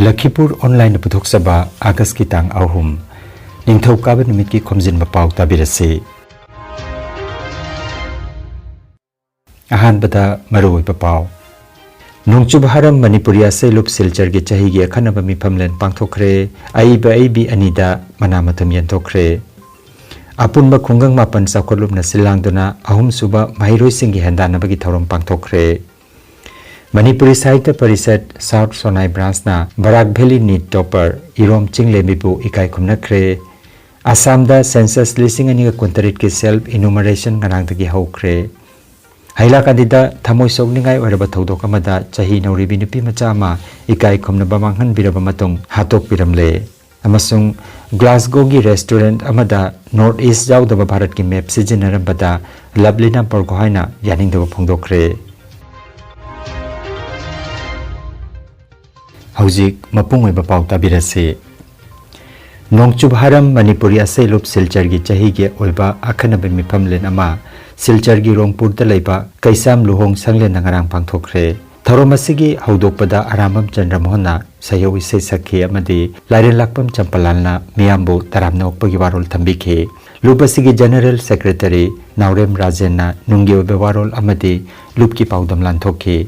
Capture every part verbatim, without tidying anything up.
ꯂꯈꯤꯄꯨꯔ ꯑꯣꯟꯂꯥꯏꯟꯅ ꯄꯨꯊꯣꯛꯆꯕ ꯑꯥꯒꯁꯀꯤ ꯇꯥꯡ ꯑꯍꯨꯝ, ꯅꯤꯡꯊꯧꯀꯥꯕ ꯅꯨꯃꯤꯠꯀꯤ ꯈꯣꯝꯖꯤꯟꯕ ꯄꯥꯎ ꯇꯥꯕꯤꯔꯁꯤ꯫ ꯑꯍꯥꯟꯕꯗ ꯃꯔꯨꯑꯣꯏꯕ ꯄꯥꯎ꯫ ꯅꯣꯡꯆꯨꯞ ꯍꯥꯔꯝ ꯃꯅꯤꯄꯨꯔꯤ ꯑꯁꯩꯂꯨꯞ ꯁꯤꯜꯆꯔꯒꯤ ꯆꯍꯤꯒꯤ ꯑꯈꯟꯅꯕ ꯃꯤꯐꯝꯂꯦꯟ ꯄꯥꯡꯊꯣꯛꯈ꯭ꯔꯦ꯫ ꯑꯏꯕ ꯑꯏꯕꯤ ꯑꯅꯤꯗ ꯃꯅꯥ ꯃꯊꯨꯝ ꯌꯦꯟꯊꯣꯛꯈ꯭ꯔꯦ꯫ ꯑꯄꯨꯟꯕ ꯈꯨꯡꯒꯪ ꯃꯥꯄꯟ ꯆꯥꯎꯈꯠꯂꯨꯞꯅ ꯁꯤꯜ ꯂꯥꯡꯗꯨꯅ ꯑꯍꯨꯝꯁꯨꯕ ꯃꯍꯩꯔꯣꯏꯁꯤꯡꯒꯤ ꯍꯦꯟꯗꯥꯟꯅꯕꯒꯤ ꯊꯧꯔꯝ ꯄꯥꯡꯊꯣꯛꯈ꯭ꯔꯦ꯫ ꯃꯅꯤꯄꯨꯔꯤ ꯁꯥꯍꯤꯇ꯭ꯌ ꯄꯔꯤꯁꯠ ꯁꯥꯎꯠ ꯁꯣꯅꯥꯏ ꯕ꯭ꯔꯥꯟꯁꯅ ꯕꯔꯥꯛ ꯚꯦꯂꯤ ꯅꯤꯠ ꯇꯣꯄꯔ ꯏꯔꯣꯝ ꯆꯤꯡꯂꯦꯝꯕꯤꯕꯨ ꯏꯀꯥꯏ ꯈꯨꯝꯅꯈ꯭ꯔꯦ꯫ ꯑꯁꯥꯝꯗ ꯁꯦꯟꯁꯁ ꯂꯤꯁꯤꯡ ꯑꯅꯤꯒ ꯀꯨꯟꯇꯔꯦꯠꯀꯤ ꯁꯦꯜꯐ ꯏꯅꯨꯃꯔꯦꯁꯟ ꯉꯔꯥꯡꯗꯒꯤ ꯍꯧꯈ꯭ꯔꯦ꯫ ꯍꯩꯂꯥꯀꯥꯟꯗꯤꯗ ꯊꯃꯣꯏ ꯁꯣꯛꯅꯤꯡꯉꯥꯏ ꯑꯣꯏꯔꯕ ꯊꯧꯗꯣꯛ ꯑꯃꯗ ꯆꯍꯤ ꯅꯧꯔꯤꯕꯤ ꯅꯨꯄꯤ ꯃꯆꯥ ꯑꯃ ꯏꯀꯥꯏ ꯈꯨꯝꯅꯕ ꯃꯥꯡꯍꯟꯕꯤꯔꯕ ꯃꯇꯨꯡ ꯍꯥꯠꯇꯣꯛꯄꯤꯔꯝꯂꯦ꯫ ꯑꯃꯁꯨꯡ ꯒ꯭ꯂꯥꯁꯒꯣꯒꯤ ꯔꯦꯁꯇꯨꯔꯦꯟꯠ ꯑꯃꯗ ꯅꯣꯔꯠ ꯏꯁ ꯌꯥꯎꯗꯕ ꯚꯥꯔꯠꯀꯤ ꯃꯦꯞ ꯁꯤꯖꯤꯟꯅꯔꯝꯕꯗ ꯂꯚꯂꯤꯅꯥ ꯕꯔꯒꯣꯍꯥꯏꯅ ꯌꯥꯅꯤꯡꯗꯕ ꯐꯣꯡꯗꯣꯛꯈ꯭ꯔꯦ꯫ ꯍꯧꯖꯤꯛ ꯃꯄꯨꯡ ꯑꯣꯏꯕ ꯄꯥꯎ ꯇꯥꯕꯤꯔꯁꯤ꯫ ꯅꯣꯡꯆꯨꯞ ꯍꯥꯔꯝ ꯃꯅꯤꯄꯨꯔꯤ ꯑꯁꯩꯂꯨꯞ ꯁꯤꯜꯆꯔꯒꯤ ꯆꯍꯤꯒꯤ ꯑꯣꯏꯕ ꯑꯈꯟꯅꯕ ꯃꯤꯐꯝꯂꯦꯟ ꯑꯃ ꯁꯤꯜꯆꯔꯒꯤ ꯔꯣꯡꯄꯨꯔꯗ ꯂꯩꯕ ꯀꯩꯁꯥꯝ ꯂꯨꯍꯣꯡ ꯁꯪꯂꯦꯟꯗ ꯉꯔꯥꯡ ꯄꯥꯡꯊꯣꯛꯈ꯭ꯔꯦ꯫ ꯊꯧꯔꯝ ꯑꯁꯤꯒꯤ ꯍꯧꯗꯣꯛꯄꯗ ꯑꯔꯥꯝꯕꯝ ꯆꯟꯗ꯭ꯔ ꯃꯣꯍꯟꯅ ꯁꯩꯍꯧ ꯏꯁꯩ ꯁꯛꯈꯤ ꯑꯃꯗꯤ ꯂꯥꯏꯔꯦꯟ ꯂꯥꯛꯄꯝ ꯆꯝꯄꯂꯥꯜꯅ ꯃꯤꯌꯥꯝꯕꯨ ꯇꯔꯥꯝꯅ ꯑꯣꯛꯄꯒꯤ ꯋꯥꯔꯣꯜ ꯊꯝꯕꯤꯈꯤ꯫ ꯂꯨꯞ ꯑꯁꯤꯒꯤ ꯖꯦꯅꯔꯦꯜ ꯁꯦꯀ꯭ꯔꯦꯇꯔꯤ ꯅꯥꯎꯔꯦꯝ ꯔꯥꯖꯦꯟꯅ ꯅꯨꯡꯒꯤ ꯑꯣꯏꯕ ꯋꯥꯔꯣꯜ ꯑꯃꯗꯤ ꯂꯨꯞꯀꯤ ꯄꯥꯎꯗꯝ ꯂꯥꯟꯊꯣꯛꯈꯤ꯫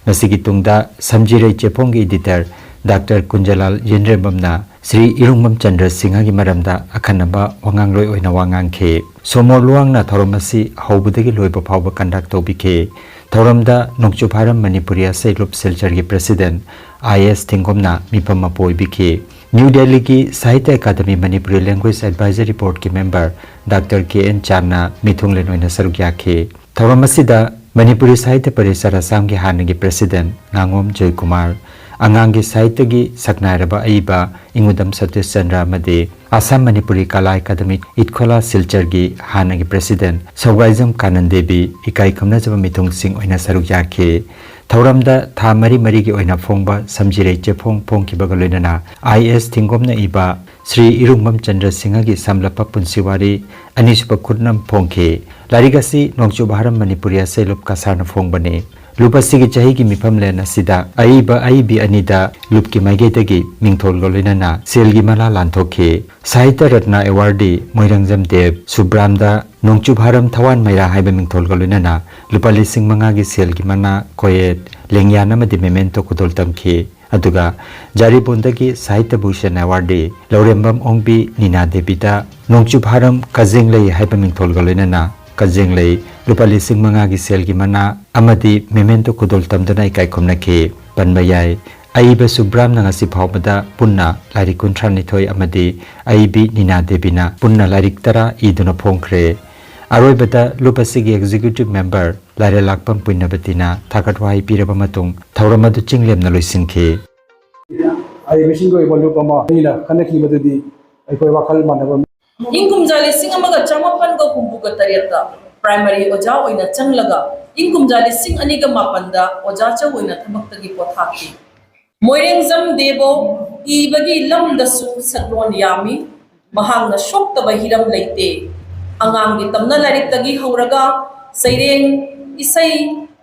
ꯃꯁꯤꯒꯤ ꯇꯨꯡꯗ ꯁꯝꯖꯤꯔꯩ ꯆꯦꯐꯣꯡꯒꯤ ꯏꯗꯤꯇꯔ ꯗꯥꯛꯇꯔ ꯀꯨꯟꯖꯂꯥꯜ ꯌꯦꯟꯔꯦꯝꯕꯝꯅ ꯁ꯭ꯔꯤ ꯏꯔꯨꯡꯕꯝ ꯆꯟꯗ꯭ꯔ ꯁꯤꯡꯍꯒꯤ ꯃꯔꯝꯗ ꯑꯈꯟꯅꯕ ꯋꯥꯉꯥꯡꯂꯣꯏ ꯑꯣꯏꯅ ꯋꯥ ꯉꯥꯡꯈꯤ꯫ ꯁꯣꯃꯣꯔ ꯂꯨꯋꯥꯡꯅ ꯊꯧꯔꯝ ꯑꯁꯤ ꯍꯧꯕꯗꯒꯤ ꯂꯣꯏꯕ ꯐꯥꯎꯕ ꯀꯟꯗꯛ ꯇꯧꯕꯤꯈꯤ꯫ ꯊꯧꯔꯝꯗ ꯅꯣꯡꯆꯨꯞ ꯍꯥꯔꯝ ꯃꯅꯤꯄꯨꯔꯤ ꯑꯁꯩꯂꯨꯞ ꯁꯤꯜꯆꯔꯒꯤ ꯄ꯭ꯔꯦꯁꯤꯗꯦꯟꯠ ꯑꯥꯏ ꯑꯦꯁ ꯊꯤꯡꯒꯣꯝꯅ ꯃꯤꯐꯝ ꯃꯄꯨ ꯑꯣꯏꯕꯤꯈꯤ꯫ ꯅ꯭ꯌꯨ ꯗꯦꯜꯂꯤꯒꯤ ꯁꯥꯍꯤꯇ꯭ꯌ ꯑꯦꯀꯥꯗꯃꯤ ꯃꯅꯤꯄꯨꯔꯤ ꯂꯦꯡꯒ꯭ꯋꯦꯖ ꯑꯦꯗꯚꯥꯏꯖꯔꯤ ꯕꯣꯔꯗꯀꯤ ꯃꯦꯝꯕꯔ ꯗꯥꯛꯇꯔ ꯀꯦ ꯑꯦꯟ ꯆꯥꯟꯅ ꯃꯤꯊꯨꯡꯂꯦꯟ ꯑꯣꯏꯅ ꯁꯔꯨꯛ ꯌꯥꯈꯤ꯫ ꯊꯧꯔꯝ ꯑꯁꯤꯗ ꯃꯅꯤꯄꯨꯔꯤ ꯁꯥꯍꯤꯇ꯭ꯌ ꯄꯔꯤꯁꯠ ꯑꯁꯥꯝꯒꯤ ꯍꯥꯟꯅꯒꯤ ꯄ꯭ꯔꯦꯁꯤꯗꯦꯟꯠ ꯉꯥꯉꯣꯝ ꯖꯣꯏꯀꯨꯃꯥꯔ, ꯑꯉꯥꯡꯒꯤ ꯁꯥꯍꯤꯇ꯭ꯌꯒꯤ ꯁꯛꯅꯥꯏꯔꯕ ꯑꯏꯕ ꯏꯉꯨꯗꯝ ꯁꯇꯤꯁ ꯆꯟꯗ꯭ꯔ ꯑꯃꯗꯤ ꯑꯁꯥꯝ ꯃꯅꯤꯄꯨꯔꯤ ꯀꯂꯥ ꯑꯦꯀꯥꯗꯃꯤ ꯏꯠꯈꯣꯂꯥ ꯁꯤꯜꯆꯔꯒꯤ ꯍꯥꯟꯅꯒꯤ ꯄ꯭ꯔꯦꯁꯤꯗꯦꯟꯠ ꯁꯧꯒꯥꯏꯖꯝ ꯀꯥꯅꯟ ꯗꯦꯕꯤ ꯏꯀꯥꯏ ꯈꯨꯝꯅꯖꯕ ꯃꯤꯊꯨꯡꯁꯤꯡ ꯑꯣꯏꯅ ꯁꯔꯨꯛ ꯌꯥꯈꯤ꯫ ꯊꯧꯔꯝꯗ ꯊꯥ ꯃꯔꯤ ꯃꯔꯤꯒꯤ ꯑꯣꯏꯅ ꯐꯣꯡꯕ ꯁꯝꯖꯤꯔꯩ ꯆꯦꯐꯣꯡ ꯐꯣꯡꯈꯤꯕꯒ ꯂꯣꯏꯅꯅ ꯑꯥꯏ ꯑꯦꯁ ꯊꯤꯡꯒꯣꯝꯅ ꯏꯕ ꯁ꯭ꯔꯤ ꯏꯔꯨꯡꯕꯝ ꯆꯟꯗ꯭ꯔ ꯁꯤꯡꯍꯒꯤ ꯁꯝꯂꯞꯄ ꯄꯨꯟꯁꯤ ꯋꯥꯔꯤ ꯑꯅꯤꯁꯨꯕ ꯈꯨꯠꯅꯝ ꯐꯣꯡꯈꯤ꯫ ꯂꯥꯏꯔꯤꯛ ꯑꯁꯤ ꯅꯣꯡꯆꯨꯞ ꯍꯥꯔꯝ ꯃꯅꯤꯄꯨꯔꯤ ꯑꯁꯩꯂꯨꯞ ꯀꯁꯥꯔꯅ ꯐꯣꯡꯕꯅꯤ꯫ ꯂꯨꯞ ꯑꯁꯤꯒꯤ ꯆꯍꯤꯒꯤ ꯃꯤꯐꯝꯂꯦꯟ ꯑꯁꯤꯗ ꯑꯏꯕ ꯑꯏꯕꯤ ꯑꯅꯤꯗ ꯂꯨꯞꯀꯤ ꯃꯥꯏꯀꯩꯗꯒꯤ ꯃꯤꯡꯊꯣꯜꯒ ꯂꯣꯏꯅꯅ ꯁꯦꯜꯒꯤ ꯃꯅꯥ ꯂꯥꯟꯊꯣꯛꯈꯤ꯫ ꯁꯥꯍꯤꯇ꯭ꯌ ꯔꯠꯅ ꯑꯦꯋꯥꯔꯗꯤ ꯃꯣꯏꯔꯪꯖꯝ ꯗꯦꯕ ꯁꯨꯕ꯭ꯔꯥꯝꯗ ꯅꯣꯡꯆꯨꯞ ꯍꯥꯔꯝ ꯊꯋꯥꯟ ꯃꯩꯔꯥ ꯍꯥꯏꯕ ꯃꯤꯡꯊꯣꯜꯒ ꯂꯣꯏꯅꯅ ꯂꯨꯄꯥ ꯂꯤꯁꯤꯡ ꯃꯉꯥꯒꯤ ꯁꯦꯜꯒꯤ ꯃꯅꯥ, ꯀꯣꯌꯦꯠ, ꯂꯦꯡꯌꯥꯟ ꯑꯃꯗꯤ ꯃꯦꯃꯦꯟꯇꯣ ꯈꯨꯗꯣꯜ ꯇꯝꯈꯤ꯫ ꯑꯗꯨꯒ ꯖꯥꯔꯤꯕꯣꯟꯗꯒꯤ ꯁꯥꯍꯤꯇ꯭ꯌ ꯚꯨꯁꯟ ꯑꯦꯋꯥꯔꯗꯤ ꯂꯧꯔꯦꯝꯕꯝ ꯑꯣꯡꯕꯤ ꯅꯤꯅꯥ ꯗꯦꯕꯤꯗ ꯅꯣꯡꯆꯨꯞ ꯍꯥꯔꯝ ꯀꯖꯦꯡꯂꯩ ꯍꯥꯏꯕ ꯃꯤꯡꯊꯣꯜꯒ ꯂꯣꯏꯅꯅ ꯀꯖꯦꯡꯂꯩ ꯂꯨꯄꯥ ꯂꯤꯁꯤꯡ ꯃꯉꯥꯒꯤ ꯁꯦꯜꯒꯤ ꯃꯅꯥ ꯑꯃꯗꯤ ꯃꯦꯃꯦꯟꯇꯣ ꯈꯨꯗꯣꯜ ꯇꯝꯗꯨꯅ ꯏꯀꯥꯏ ꯈꯨꯝꯅꯈꯤ꯫ ꯄꯟꯕ ꯌꯥꯏ, ꯑꯏꯕ ꯁꯨꯕ꯭ꯔꯥꯝꯅ ꯉꯁꯤ ꯐꯥꯎꯕꯗ ꯄꯨꯟꯅ ꯂꯥꯏꯔꯤꯛ ꯀꯨꯟꯊ꯭ꯔꯥ ꯅꯤꯊꯣꯏ ꯑꯃꯗꯤ ꯑꯏꯕꯤ ꯅꯤꯅꯥ ꯗꯦꯕꯤꯅ ꯄꯨꯟꯅ ꯂꯥꯏꯔꯤꯛ ꯇꯔꯥ ꯏꯗꯨꯅ ꯐꯣꯡꯈ꯭ꯔꯦ꯫ ꯑꯔꯣꯏꯕꯗ ꯂꯨꯞ ꯑꯁꯤꯒꯤ executive member ꯂꯥꯏꯔꯦꯜꯂꯥꯛꯄꯝ ꯄꯨꯏꯅꯕꯇꯤꯅ ꯊꯥꯒꯠ ꯋꯥꯍꯩ ꯄꯤꯔꯕ ꯃꯇꯨꯡ ꯊꯧꯔꯝ ꯑꯗꯨ ꯆꯤꯡꯂꯦꯝꯅ ꯂꯣꯏꯁꯤꯟꯈꯤ꯫ ꯑꯏꯕꯁꯤꯡꯒꯤ ꯑꯣꯏꯕ ꯂꯨꯞ ꯑꯃ ꯑꯩꯅ ꯈꯟꯅꯈꯤꯕꯗꯨꯗꯤ ꯑꯩꯈꯣꯏ ꯋꯥꯈꯜ ꯃꯥꯟꯅꯕ ꯏꯪ ꯀꯨꯝꯖꯥ ꯂꯤꯁꯤꯡ ꯑꯃꯒ ꯆꯥꯃꯥꯄꯟꯒ ꯍꯨꯝꯐꯨꯒ ꯇꯔꯦꯠꯇ primary ꯑꯣꯖꯥ ꯑꯣꯏꯅ ꯆꯪꯂꯒ, ꯏꯪ ꯀꯨꯝꯖꯥ ꯂꯤꯁꯤꯡ ꯑꯅꯤꯒ ꯃꯥꯄꯟꯗ ꯑꯣꯖꯥ ꯆꯧ ꯑꯣꯏꯅ ꯊꯕꯛꯇꯒꯤ ꯄꯣꯊꯥꯈꯤ꯫ ꯃꯣꯏꯔꯦꯡꯖꯝ ꯗꯦꯕꯣ ꯏꯕꯒꯤ ꯂꯝꯗꯁꯨ ꯁꯛꯂꯣꯟ ꯌꯥꯝꯃꯤ꯫ ꯃꯍꯥꯛꯅ ꯁꯣꯛꯇꯕ ꯍꯤꯔꯝ ꯂꯩꯇꯦ꯫ ꯑꯉꯥꯡꯒꯤ ꯇꯝꯅ ꯂꯥꯏꯔꯤꯛꯇꯒꯤ ꯍꯧꯔꯒ ꯁꯩꯔꯦꯡ, ꯏꯁꯩ,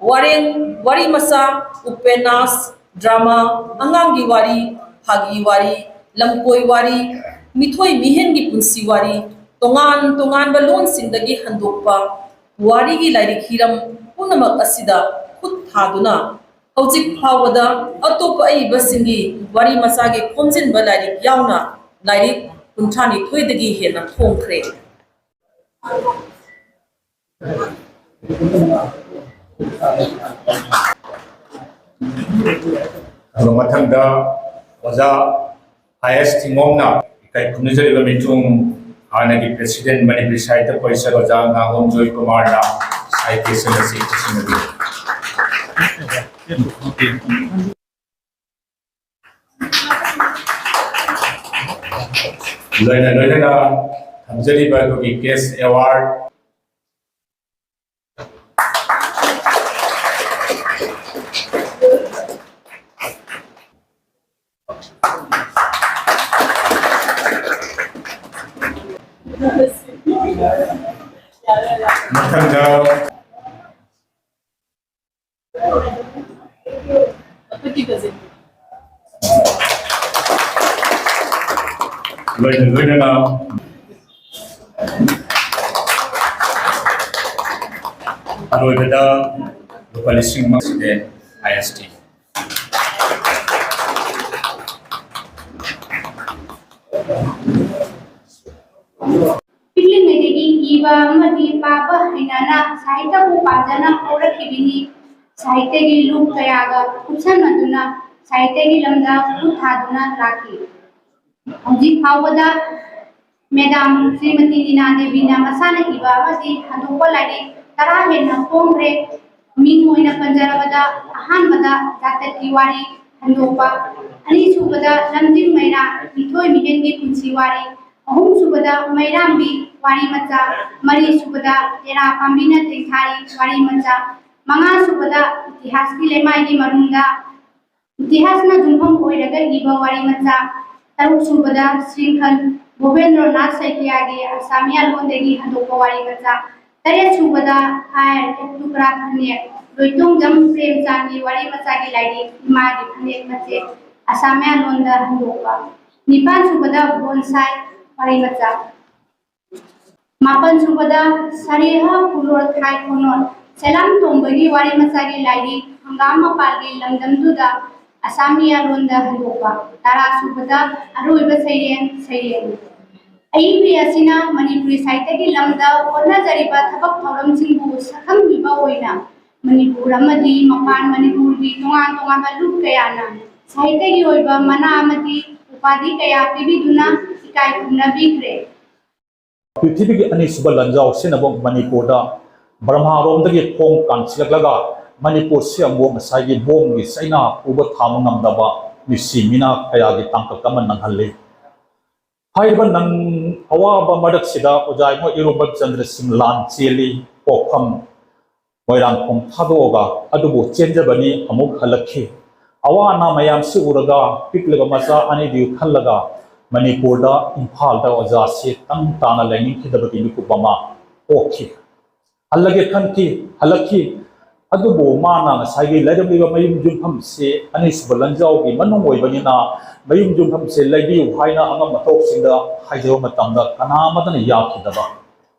ꯋꯥꯔꯦꯡ, ꯋꯥꯔꯤ ꯃꯆꯥ, ꯎꯄꯦꯅꯥꯁ, drama, ꯑꯉꯥꯡꯒꯤ ꯋꯥꯔꯤ, ꯐꯥꯒꯤ ꯋꯥꯔꯤ, ꯂꯝꯀꯣꯏ ꯋꯥꯔꯤ, ꯃꯤꯊꯣꯏ ꯃꯤꯍꯦꯟꯒꯤ ꯄꯨꯟꯁꯤ ꯋꯥꯔꯤ, ꯇꯣꯉꯥꯟ ꯇꯣꯉꯥꯟꯕ ꯂꯣꯟꯁꯤꯡꯗꯒꯤ ꯍꯟꯗꯣꯛꯄ ꯋꯥꯔꯤꯒꯤ ꯂꯥꯏꯔꯤꯛ ꯍꯤꯔꯝ ꯄꯨꯝꯅꯃꯛ ꯑꯁꯤꯗ ꯈꯨꯠ ꯊꯥꯗꯨꯅ ꯍꯧꯖꯤꯛ ꯐꯥꯎꯕꯗ ꯑꯇꯣꯞꯄ ꯑꯏꯕꯁꯤꯡꯒꯤ ꯋꯥꯔꯤ ꯃꯆꯥꯒꯤ ꯈꯣꯝꯖꯤꯟꯕ ꯂꯥꯏꯔꯤꯛ ꯌꯥꯎꯅ ꯂꯥꯏꯔꯤꯛ ꯀꯨꯟꯊ꯭ꯔꯥ ꯅꯤꯊꯣꯏꯗꯒꯤ ꯍꯦꯟꯅ ꯐꯣꯡꯈ꯭ꯔꯦ꯫ ꯑꯗꯨꯒ ꯃꯊꯪꯗ ꯑꯣꯖꯥ ꯑꯥꯏ ꯑꯦꯁ ꯊꯤꯡꯒꯣꯝꯅ ꯏꯀꯥꯏ ꯈꯨꯝꯅꯖꯔꯤꯕ ꯃꯤꯊꯨꯡ ꯍꯥꯟꯅꯒꯤ president ꯃꯅꯤꯄꯨꯔꯤ ꯁꯥꯍꯤꯇ꯭ꯌ ꯄꯔꯤꯁꯠ ꯑꯣꯖꯥ ꯉꯥꯉꯣꯝ ꯖꯣꯏ ꯀꯨꯃꯥꯔꯅ ꯁꯥꯍꯤꯇ꯭ꯌ ꯁꯪ ꯑꯁꯤ ꯈꯨꯠꯁꯤꯟꯅꯕꯤꯔꯤ꯫ ꯂꯣꯏꯅ ꯂꯣꯏꯅꯅ ꯊꯝꯖꯔꯤꯕ ꯑꯩꯈꯣꯏꯒꯤ cash award ꯃꯊꯪꯗ ꯂꯣꯏꯅ ꯂꯣꯏꯅꯅ ꯑꯔꯣꯏꯕꯗ ꯂꯨꯄꯥ ꯂꯤꯁꯤꯡ ꯑꯃ ꯁꯤꯗꯦ ꯑꯥꯏ ꯑꯦꯁ ꯇꯤ꯫ ꯄꯤꯛꯂꯤꯉꯩꯗꯒꯤ ꯏꯕ ꯑꯃꯗꯤ ꯄꯥꯕ ꯍꯩꯅꯅ ꯁꯥꯍꯤꯇ꯭ꯌꯕꯨ ꯄꯥꯝꯖꯅ ꯍꯧꯔꯛꯈꯤꯕꯅꯤ꯫ ꯁꯥꯍꯤꯇ꯭ꯌꯒꯤ ꯂꯨꯞ ꯀꯌꯥꯒ ꯀꯨꯞꯁꯟꯅꯗꯨꯅ ꯁꯥꯍꯤꯇ꯭ꯌꯒꯤ ꯂꯝꯗ ꯈꯨꯠ ꯊꯥꯗꯨꯅ ꯂꯥꯛꯈꯤ꯫ ꯍꯧꯖꯤꯛ ꯐꯥꯎꯕꯗ ꯃꯦꯗꯥꯝ ꯁ꯭ꯔꯤꯃꯇꯤ ꯅꯤꯅꯥ ꯗꯦꯕꯤꯅ ꯃꯁꯥꯅ ꯏꯕ ꯑꯃꯗꯤ ꯍꯟꯗꯣꯛꯄ ꯂꯥꯏꯔꯤꯛ ꯇꯔꯥ ꯍꯦꯟꯅ ꯐꯣꯡꯈ꯭ꯔꯦ꯫ ꯃꯤꯡ ꯑꯣꯏꯅ ꯄꯟꯖꯔꯕꯗ, ꯑꯍꯥꯟꯕꯗ ꯖꯥꯇꯛꯀꯤ ꯋꯥꯔꯤ ꯍꯟꯗꯣꯛꯄ, ꯑꯅꯤꯁꯨꯕꯗ ꯂꯝꯖꯤꯡ ꯃꯩꯔꯥ ꯃꯤꯊꯣꯏ ꯃꯤꯍꯦꯟꯒꯤ ꯄꯨꯟꯁꯤ ꯋꯥꯔꯤ, ꯑꯍꯨꯝꯁꯨꯕꯗ ꯃꯩꯔꯥꯝꯕꯤ ꯋꯥꯔꯤ ꯃꯆꯥ, ꯃꯔꯤꯁꯨꯕꯗ ꯇꯦꯔꯥ ꯄꯥꯝꯕꯤꯅ ꯇꯦꯡꯊꯥꯔꯤ ꯋꯥꯔꯤ ꯃꯆꯥ, ꯃꯉꯥꯁꯨꯕꯗ ꯏꯇꯤꯍꯥꯁꯀꯤ ꯂꯩꯃꯥꯏꯒꯤ ꯃꯔꯨꯝꯗ, ꯏꯇꯤꯍꯥꯁꯅ ꯌꯨꯝꯐꯝ ꯑꯣꯏꯔꯒ ꯏꯕ ꯋꯥꯔꯤ ꯃꯆꯥ, ꯇꯔꯨꯛꯁꯨꯕꯗ ꯁ꯭ꯔꯤꯈꯟ ꯚꯨꯕꯦꯟꯗ꯭ꯔꯣꯅꯥꯊ ꯁꯩꯀꯤꯌꯥꯒꯤ ꯑꯁꯥꯃꯤꯌꯥ ꯂꯣꯟꯗꯒꯤ ꯍꯟꯗꯣꯛꯄ ꯋꯥꯔꯤ ꯃꯆꯥ, ꯇꯔꯦꯠꯁꯨꯕꯗ ꯑꯥꯏ ꯑꯦꯛ ꯇꯨꯀ꯭ꯔꯥ ꯈꯟꯌꯦꯛ ꯂꯣꯏꯇꯣꯡꯖꯝ ꯄ꯭ꯔꯦꯝꯆꯥꯟꯒꯤ ꯋꯥꯔꯤ ꯃꯆꯥꯒꯤ ꯂꯥꯏꯔꯤꯛ ꯏꯃꯥꯒꯤ ꯐꯅꯦꯛ ꯃꯆꯦꯠ ꯑꯁꯥꯃꯤꯌꯥ ꯂꯣꯟꯗ ꯍꯟꯗꯣꯛꯄ, ꯅꯤꯄꯥꯟꯁꯨꯕꯗ ꯕꯣꯟꯁꯥꯏ ꯋꯥꯔꯤ ꯃꯆꯥ, ꯃꯥꯄꯟꯁꯨꯕꯗ ꯁꯔꯦꯍ ꯀꯨꯂꯣꯔ ꯊꯥꯏ ꯈꯣꯅꯣꯟ ꯁꯦꯂꯥꯝ ꯇꯣꯝꯕꯒꯤ ꯋꯥꯔꯤ ꯃꯆꯥꯒꯤ ꯂꯥꯏꯔꯤꯛ ꯍꯪꯒꯥꯝ ꯃꯄꯥꯜꯒꯤ ꯂꯝꯗꯝꯗꯨꯗ ꯑꯁꯥꯃꯤꯌꯥ ꯂꯣꯟꯗ ꯍꯟꯗꯣꯛꯄ, ꯇꯔꯥꯁꯨꯕꯗ ꯑꯔꯣꯏꯕ ꯁꯩꯔꯦꯡ ꯁꯩꯔꯦꯡ꯫ ꯑꯏꯕꯤ ꯑꯁꯤꯅ ꯃꯅꯤꯄꯨꯔꯤ ꯁꯥꯍꯤꯇ꯭ꯌꯒꯤ ꯂꯝꯗ ꯍꯣꯠꯅꯖꯔꯤꯕ ꯊꯕꯛ ꯊꯧꯔꯝꯁꯤꯡꯕꯨ ꯁꯛꯈꯪꯕꯤꯕ ꯑꯣꯏꯅ ꯃꯅꯤꯄꯨꯔ ꯑꯃꯗꯤ ꯃꯄꯥꯟ ꯃꯅꯤꯄꯨꯔꯒꯤ ꯇꯣꯉꯥꯟ ꯇꯣꯉꯥꯟꯕ ꯂꯨꯞ ꯀꯌꯥꯅ ꯁꯥꯍꯤꯇ꯭ꯌꯒꯤ ꯑꯣꯏꯕ ꯃꯅꯥ ꯑꯃꯗꯤ ꯎꯄꯥꯙꯤ ꯀꯌꯥ ꯄꯤꯕꯤꯗꯨꯅ ꯏꯀꯥꯏ ꯈꯨꯝꯅꯕꯤꯈ꯭ꯔꯦ꯫ ꯄ꯭ꯔꯤꯊꯤꯕꯤꯒꯤ ꯑꯅꯤꯁꯨꯕ ꯂꯥꯟꯖꯥꯎ ꯁꯤꯟꯅꯕ ꯃꯅꯤꯄꯨꯔꯗ ꯕ꯭ꯔꯍ꯭ꯃꯥꯔꯣꯝꯗꯒꯤ ꯈꯣꯡ ꯀꯥꯟꯁꯤꯜꯂꯛꯂꯒ ꯃꯅꯤꯄꯨꯔꯁꯤ ꯑꯃꯨꯛ ꯉꯁꯥꯏꯒꯤ ꯕꯣꯝꯒꯤ ꯆꯩꯅꯥ ꯄꯨꯕ ꯊꯥꯡꯕ ꯉꯝꯗꯕ ꯃꯤꯁꯤ ꯃꯤꯅꯥ ꯀꯌꯥꯒꯤ ꯇꯥꯡꯀꯛ ꯑꯃ ꯅꯪꯍꯜꯂꯤ꯫ ꯍꯥꯏꯔꯤꯕ ꯅꯪ ꯑꯋꯥꯕ ꯃꯔꯛꯁꯤꯗ ꯑꯣꯖꯥ ꯏꯕꯣ ꯏꯔꯣꯝꯕ ꯆꯟꯗ꯭ꯔ ꯁꯤꯡ ꯂꯥꯟ ꯆꯦꯜꯂꯤ, ꯄꯣꯛꯐꯝ ꯃꯣꯏꯔꯥꯡꯈꯣꯝ ꯊꯥꯗꯣꯛꯑꯒ ꯑꯗꯨꯕꯨ ꯆꯦꯟꯖꯕꯅꯤ ꯑꯃꯨꯛ ꯍꯜꯂꯛꯈꯤ꯫ ꯑꯋꯥ ꯑꯅꯥ ꯃꯌꯥꯝꯁꯤ ꯎꯔꯒ ꯄꯤꯛꯂꯤꯕ ꯃꯆꯥ ꯑꯅꯤꯗꯨ ꯈꯜꯂꯒ ꯃꯅꯤꯄꯨꯔꯗ ꯏꯝꯐꯥꯜꯗ ꯑꯣꯖꯥꯁꯤ ꯇꯪ ꯇꯥꯅ ꯂꯩꯅꯤꯡꯈꯤꯗꯕꯒꯤ ꯃꯤꯀꯨꯞ ꯑꯃ ꯄꯣꯛꯈꯤ꯫ ꯍꯜꯂꯒꯦ ꯈꯟꯈꯤ, ꯍꯜꯂꯛꯈꯤ꯫ ꯑꯗꯨꯕꯨ ꯃꯥꯅ ꯉꯁꯥꯏꯒꯤ ꯂꯩꯔꯝꯂꯤꯕ ꯃꯌꯨꯝ ꯌꯨꯝꯐꯝꯁꯤ ꯑꯅꯤꯁꯨꯕ ꯂꯟꯖꯥꯎꯒꯤ ꯃꯅꯨꯡ ꯑꯣꯏꯕꯅꯤꯅ, ꯃꯌꯨꯝ ꯌꯨꯝꯐꯝꯁꯤ ꯂꯩꯕꯤꯌꯨ ꯍꯥꯏꯅ ꯑꯉꯝ ꯑꯊꯧꯁꯤꯡꯗ ꯍꯥꯏꯖꯕ ꯃꯇꯝꯗ ꯀꯅꯥꯃꯠꯇꯅ ꯌꯥꯈꯤꯗꯕ꯫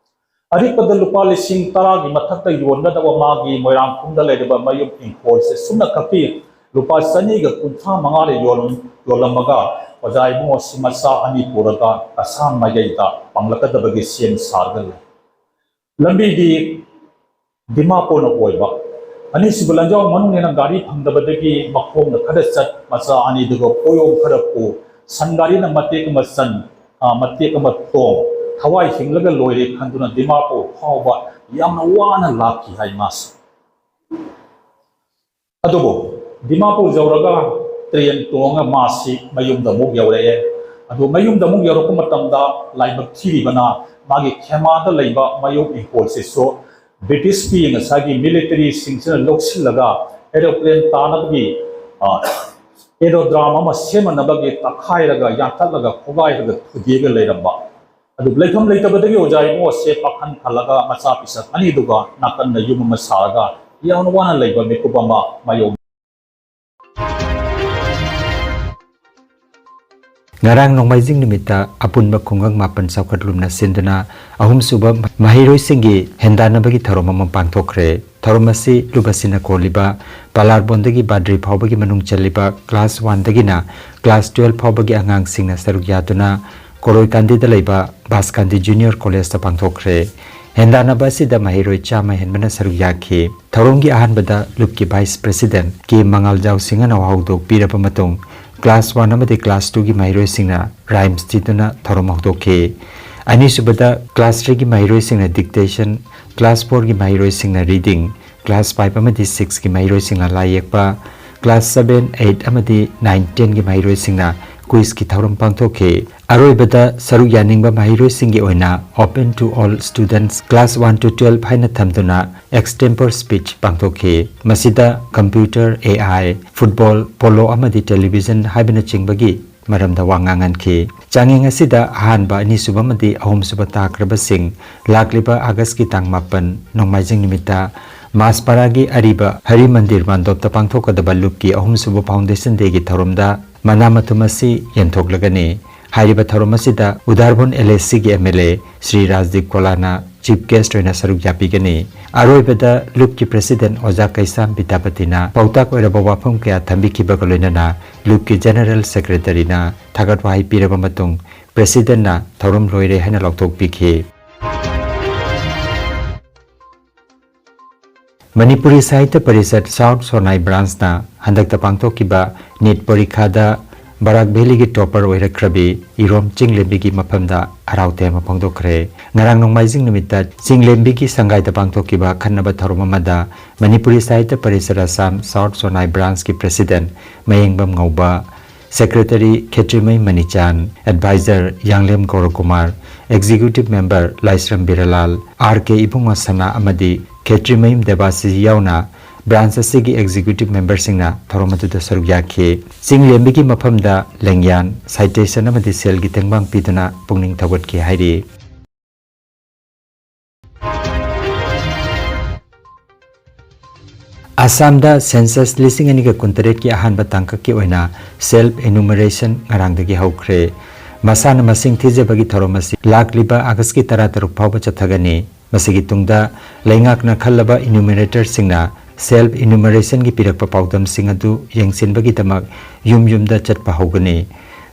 ꯑꯔꯤꯛꯄꯗ ꯂꯨꯄꯥ ꯂꯤꯁꯤꯡ ꯇꯔꯥꯒꯤ ꯃꯊꯛꯇ ꯌꯣꯟꯒꯗꯕ ꯃꯥꯒꯤ ꯃꯣꯏꯔꯥꯡꯈꯣꯝꯗ ꯂꯩꯔꯤꯕ ꯃꯌꯨꯝ ꯏꯪꯈꯣꯜꯁꯦ ꯁꯨꯞꯅ ꯈꯛꯀꯤ ꯂꯨꯄꯥ ꯆꯅꯤꯒ ꯀꯨꯟꯊ꯭ꯔꯥ ꯃꯉꯥꯗ ꯌꯣꯜꯂꯝ-, ꯌꯣꯜꯂꯝꯃꯒ ꯑꯣꯖꯥ ꯏꯕꯨꯡꯉꯣꯁꯤ ꯃꯆꯥ ꯑꯅꯤ ꯄꯨꯔꯒ ꯀꯁꯥꯔ ꯃꯥꯏꯀꯩꯗ ꯄꯥꯡꯂꯛꯀꯗꯕꯒꯤ ꯁꯦꯝ ꯁꯥꯔꯒ ꯂꯩ꯫ ꯂꯝꯕꯤꯗꯤ ꯗꯤꯃꯥꯄꯨꯔꯅ ꯑꯣꯏꯕ꯫ ꯑꯅꯤꯁꯨꯕ ꯂꯟꯖꯥꯎ ꯃꯅꯨꯡꯅꯤꯅ ꯒꯥꯔꯤ ꯐꯪꯗꯕꯗꯒꯤ ꯃꯈꯣꯡꯅ ꯈꯔ ꯆꯠ, ꯃꯆꯥ ꯑꯅꯤꯗꯨꯒ ꯄꯣꯌꯣꯝ ꯈꯔ ꯄꯨ, ꯁꯟ ꯒꯥꯔꯤꯅ ꯃꯇꯦꯛ ꯑꯃ ꯆꯟ, ꯑ, ꯃꯇꯦꯛ ꯑꯃ ꯇꯣꯡ, ꯊꯋꯥꯏ ꯍꯤꯡꯂꯒ ꯂꯣꯏꯔꯦ ꯈꯟꯗꯨꯅ ꯗꯤꯃꯥꯄꯨꯔ ꯐꯥꯎꯕ ꯌꯥꯝꯅ ꯋꯥꯅ ꯂꯥꯛꯈꯤ ꯍꯥꯏ ꯃꯥꯁꯤ꯫ ꯑꯗꯨꯕꯨ ꯗꯤꯃꯥꯄꯨꯔ ꯌꯧꯔꯒ ꯇ꯭ꯔꯦꯟ ꯇꯣꯡꯉꯒ ꯃꯥꯁꯤ ꯃꯌꯨꯝꯗ ꯑꯃꯨꯛ ꯌꯧꯔꯛꯑꯦ꯫ ꯑꯗꯨ ꯃꯌꯨꯝꯗ ꯑꯃꯨꯛ ꯌꯧꯔꯛꯄ ꯃꯇꯝꯗ ꯂꯥꯏꯕꯛ ꯊꯤꯔꯤꯕꯅ ꯃꯥꯒꯤ ꯈꯦꯃꯥꯗ ꯂꯩꯕ ꯃꯌꯨꯝ ꯏꯪꯈꯣꯜꯁꯤꯁꯨ ꯕ꯭ꯔꯤꯇꯤꯁꯀꯤ ꯉꯁꯥꯏꯒꯤ ꯃꯤꯂꯤꯇꯔꯤꯁꯤꯡꯁꯤꯅ ꯂꯧꯁꯤꯜꯂꯒ ꯑꯦꯔꯣꯄ꯭ꯂꯦꯟ ꯇꯥꯅꯕꯒꯤ, ꯑ, ꯑꯦꯔꯣꯗ꯭ꯔꯥꯝ ꯑꯃ ꯁꯦꯝꯅꯅꯕꯒꯤ ꯇꯛꯈꯥꯏꯔꯒ, ꯌꯥꯟꯊꯠꯂꯒ, ꯈꯣꯒꯥꯏꯔꯒ ꯊꯨꯗꯦꯛꯑꯒ ꯂꯩꯔꯝꯕ꯫ ꯑꯗꯨ ꯂꯩꯐꯝ ꯂꯩꯇꯕꯗꯒꯤ ꯑꯣꯖꯥ ꯏꯕꯨꯡꯉꯣꯁꯦ ꯄꯥꯈꯟ ꯈꯜꯂꯒ ꯃꯆꯥ ꯄꯤꯁꯛ ꯑꯅꯤꯗꯨꯒ ꯅꯥꯀꯟꯗ ꯌꯨꯝ ꯑꯃ ꯁꯥꯔꯒ ꯌꯥꯝꯅ ꯋꯥꯅ ꯂꯩꯕ ꯃꯤꯀꯨꯞ ꯑꯃ ꯃꯥꯌꯣꯛꯅꯩ꯫ ꯉꯔꯥꯡ ꯅꯣꯡꯃꯥꯏꯖꯤꯡ ꯅꯨꯃꯤꯠꯇ ꯑꯄꯨꯟꯕ ꯈꯨꯡꯒꯪ ꯃꯥꯄꯟ ꯆꯥꯎꯈꯠꯂꯨꯝꯅ ꯁꯤꯟꯗꯨꯅ ꯑꯍꯨꯝꯁꯨꯕ ꯃꯍꯩꯔꯣꯏꯁꯤꯡꯒꯤ ꯍꯦꯟꯗꯥꯟꯅꯕꯒꯤ ꯊꯧꯔꯝ ꯑꯃ ꯄꯥꯡꯊꯣꯛꯈ꯭ꯔꯦ꯫ ꯊꯧꯔꯝ ꯑꯁꯤ ꯂꯨꯕꯁꯤꯅ ꯀꯣꯜꯂꯤꯕ ꯄꯂꯥꯔꯕꯣꯟꯗꯒꯤ ꯕꯥꯗ꯭ꯔꯤ ꯐꯥꯎꯕꯒꯤ ꯃꯅꯨꯡ ꯆꯜꯂꯤꯕ class one ꯗꯒꯤꯅ class twelve ꯐꯥꯎꯕꯒꯤ ꯑꯉꯥꯡꯁꯤꯡꯅ ꯁꯔꯨꯛ ꯌꯥꯗꯨꯅ ꯀꯣꯔꯣꯏꯀꯥꯟꯗꯤꯗ ꯂꯩꯕ ꯕꯥꯁꯀꯥꯟꯗꯤ Junior College ꯇ ꯄꯥꯡꯊꯣꯛꯈ꯭ꯔꯦ꯫ ꯍꯦꯟꯗꯥꯟꯅꯕ ꯑꯁꯤꯗ ꯃꯍꯩꯔꯣꯏ ꯆꯥꯝꯃ ꯍꯦꯟꯕꯅ ꯁꯔꯨꯛ ꯌꯥꯈꯤ꯫ ꯊꯧꯔꯝꯒꯤ ꯑꯍꯥꯟꯕꯗ ꯂꯨꯞꯀꯤ Vice President ꯀꯦ ꯃꯉꯥꯜꯖꯥꯎ ꯁꯤꯡꯍꯅ ꯋꯥꯍꯧꯗꯣꯛ ꯄꯤꯔꯕ ꯃꯇꯨꯡ, class one ꯑꯃꯗꯤ class two ꯒꯤ ꯃꯍꯩꯔꯣꯏꯁꯤꯡꯅ rhymes ꯊꯤꯗꯨꯅ ꯊꯧꯔꯝ ꯍꯧꯗꯣꯛꯈꯤ꯫ ꯑꯅꯤꯁꯨꯕꯗ class three ꯒꯤ ꯃꯍꯩꯔꯣꯏꯁꯤꯡꯅ dictation, class four ꯒꯤ ꯃꯍꯩꯔꯣꯏꯁꯤꯡꯅ reading, class five ꯑꯃꯗꯤ six ꯀꯤ ꯃꯍꯩꯔꯣꯏꯁꯤꯡꯅ ꯂꯥꯏ ꯌꯦꯛꯄ, class seven, eight ꯑꯃꯗꯤ nine, ten ꯒꯤ ꯃꯍꯩꯔꯣꯏꯁꯤꯡꯅ quiz ꯀꯤ ꯊꯧꯔꯝ ꯄꯥꯡꯊꯣꯛꯈꯤ꯫ ꯑꯔꯣꯏꯕꯗ ꯁꯔꯨꯛ ꯌꯥꯅꯤꯡꯕ ꯃꯍꯩꯔꯣꯏꯁꯤꯡꯒꯤ ꯑꯣꯏꯅ Open to all students, class one to twelve ꯍꯥꯏꯅ ꯊꯝꯗꯨꯅ extempore speech ꯄꯥꯡꯊꯣꯛꯈꯤ꯫ ꯃꯁꯤꯗ computer, A I, football, polo ꯑꯃꯗꯤ television ꯍꯥꯏꯕꯅꯆꯤꯡꯕꯒꯤ ꯃꯔꯝꯗ ꯋꯥ ꯉꯥꯡꯍꯟꯈꯤ꯫ ꯆꯥꯡꯌꯦꯡ ꯑꯁꯤꯗ ꯑꯍꯥꯟꯕ, ꯑꯅꯤꯁꯨꯕ ꯑꯃꯗꯤ ꯑꯍꯨꯝꯁꯨꯕ ꯇꯥꯈ꯭ꯔꯕꯁꯤꯡ ꯂꯥꯛꯂꯤꯕ August ꯀꯤ ꯇꯥꯡ ꯃꯥꯄꯟ, ꯅꯣꯡꯃꯥꯏꯖꯤꯡ ꯅꯨꯃꯤꯠꯇ ꯃꯥꯁꯄꯥꯔꯥꯒꯤ ꯑꯔꯤꯕ ꯍꯔꯤ ꯃꯟꯗꯤꯔ ꯃꯥꯟꯗꯣꯞꯇ ꯄꯥꯡꯊꯣꯛꯀꯗꯕ ꯂꯨꯞꯀꯤ ꯑꯍꯨꯝꯁꯨꯕ Foundation Dayꯒꯤ ꯊꯧꯔꯝꯗ ꯃꯅꯥ ꯃꯊꯨꯝ ꯑꯁꯤ ꯌꯦꯟꯊꯣꯛꯂꯒꯅꯤ꯫ ꯍꯥꯏꯔꯤꯕ ꯊꯧꯔꯝ ꯑꯁꯤꯗ ꯎꯗꯥꯔꯕꯣꯟ LACꯒꯤ MLA ꯁ꯭ꯔꯤ ꯔꯥꯖꯗꯤꯞ ꯀꯣꯂꯥꯅ Chief Guest ꯑꯣꯏꯅ ꯁꯔꯨꯛ ꯌꯥꯕꯤꯒꯅꯤ꯫ ꯑꯔꯣꯏꯕꯗ ꯂꯨꯞꯀꯤ President ꯑꯣꯖꯥ ꯀꯩꯁꯥꯝ ꯕꯤꯗ꯭ꯌꯥꯄꯇꯤꯅ ꯄꯥꯎꯇꯥꯛ ꯑꯣꯏꯔꯕ ꯋꯥꯐꯝ ꯀꯌꯥ ꯊꯝꯕꯤꯈꯤꯕꯒ ꯂꯣꯏꯅꯅ ꯂꯨꯞꯀꯤ General Secretaryꯅ ꯊꯥꯒꯠ ꯋꯥꯍꯩ ꯄꯤꯔꯕ ꯃꯇꯨꯡ Presidentꯅ ꯊꯧꯔꯝ ꯂꯣꯏꯔꯦ ꯍꯥꯏꯅ ꯂꯥꯎꯊꯣꯛꯄꯤꯈꯤ꯫ ꯃꯅꯤꯄꯨꯔꯤ ꯁꯥꯍꯤꯇ꯭ꯌ ꯄꯔꯤꯁꯠ South Sonai Branchꯅ ꯍꯟꯗꯛꯇ ꯄꯥꯡꯊꯣꯛꯈꯤꯕ NEET ꯄꯔꯤꯈꯥꯗ ꯕꯔꯥꯛ Valleyꯒꯤ topper ꯑꯣꯏꯔꯛꯈ꯭ꯔꯕꯤ ꯏꯔꯣꯝ ꯆꯤꯡꯂꯦꯝꯕꯤꯒꯤ ꯃꯐꯝꯗ ꯍꯔꯥꯎ ꯇꯌꯥꯝꯕ ꯐꯣꯡꯗꯣꯛꯈ꯭ꯔꯦ꯫ ꯉꯔꯥꯡ ꯅꯣꯡꯃꯥꯏꯖꯤꯡ ꯅꯨꯃꯤꯠꯇ ꯆꯤꯡꯂꯦꯝꯕꯤꯒꯤ ꯁꯪꯒꯥꯏꯗ ꯄꯥꯡꯊꯣꯛꯈꯤꯕ ꯑꯈꯟꯅꯕ ꯊꯧꯔꯝ ꯑꯃꯗ ꯃꯅꯤꯄꯨꯔꯤ ꯁꯥꯍꯤꯇ꯭ꯌ parishad Assam South Sonai Branchꯀꯤ President ꯃꯌꯦꯡꯕꯝ ꯉꯧꯕ, Secretary ꯈꯦꯇ꯭ꯔꯤꯃꯌꯨꯝ ꯃꯅꯤꯆꯥꯟ, Advisor ꯌꯥꯡꯂꯦꯝ ꯒꯧꯔꯀꯨꯃꯥꯔ, Executive Member ꯂꯥꯏꯁ꯭ꯔꯝ ꯕꯤꯔꯂꯥꯜ, R K ꯏꯕꯨꯡꯉꯣ ꯁꯅꯥ ꯑꯃꯗꯤ ꯈꯦꯇ꯭ꯔꯤꯃꯌꯨꯝ ꯗꯦꯕꯥꯁꯤꯁ ꯌꯥꯎꯅ branch ꯑꯁꯤꯒꯤ executive memberꯁꯤꯡꯅ ꯊꯧꯔꯝ ꯑꯗꯨꯗ ꯁꯔꯨꯛ ꯌꯥꯈꯤ꯫ ꯆꯤꯡꯂꯦꯝꯕꯤꯒꯤ ꯃꯐꯝꯗ ꯂꯦꯡꯌꯥꯟ, citation ꯑꯃꯗꯤ ꯁꯦꯜꯒꯤ ꯇꯦꯡꯕꯥꯡ ꯄꯤꯗꯨꯅ ꯄꯨꯛꯅꯤꯡ ꯊꯧꯒꯠꯈꯤ ꯍꯥꯏꯔꯤ꯫ ꯑꯁꯥꯝꯗ census ꯂꯤꯁꯤꯡ ꯑꯅꯤꯒ ꯀꯨꯟꯇꯔꯦꯠꯀꯤ ꯑꯍꯥꯟꯕ ꯇꯥꯡꯀꯛꯀꯤ ꯑꯣꯏꯅ self enumeration ꯉꯔꯥꯡꯗꯒꯤ ꯍꯧꯈ꯭ꯔꯦ꯫ ꯃꯁꯥꯅ ꯃꯁꯤꯡ ꯊꯤꯖꯕꯒꯤ ꯊꯧꯔꯝ ꯑꯁꯤ ꯂꯥꯛꯂꯤꯕ ꯑꯥꯒꯁꯀꯤ ꯇꯔꯥꯇꯔꯨꯛ ꯐꯥꯎꯕ ꯆꯠꯊꯒꯅꯤ꯫ ꯃꯁꯤꯒꯤ ꯇꯨꯡꯗ ꯂꯩꯉꯥꯛꯅ ꯈꯜꯂꯕ enumeratorꯁꯤꯡꯅ self enumerationꯒꯤ ꯄꯤꯔꯛꯄ ꯄꯥꯎꯗꯝꯁꯤꯡ ꯑꯗꯨ ꯌꯦꯡꯁꯤꯟꯕꯒꯤꯗꯃꯛ ꯌꯨꯝ ꯌꯨꯝꯗ ꯆꯠꯄ ꯍꯧꯒꯅꯤ꯫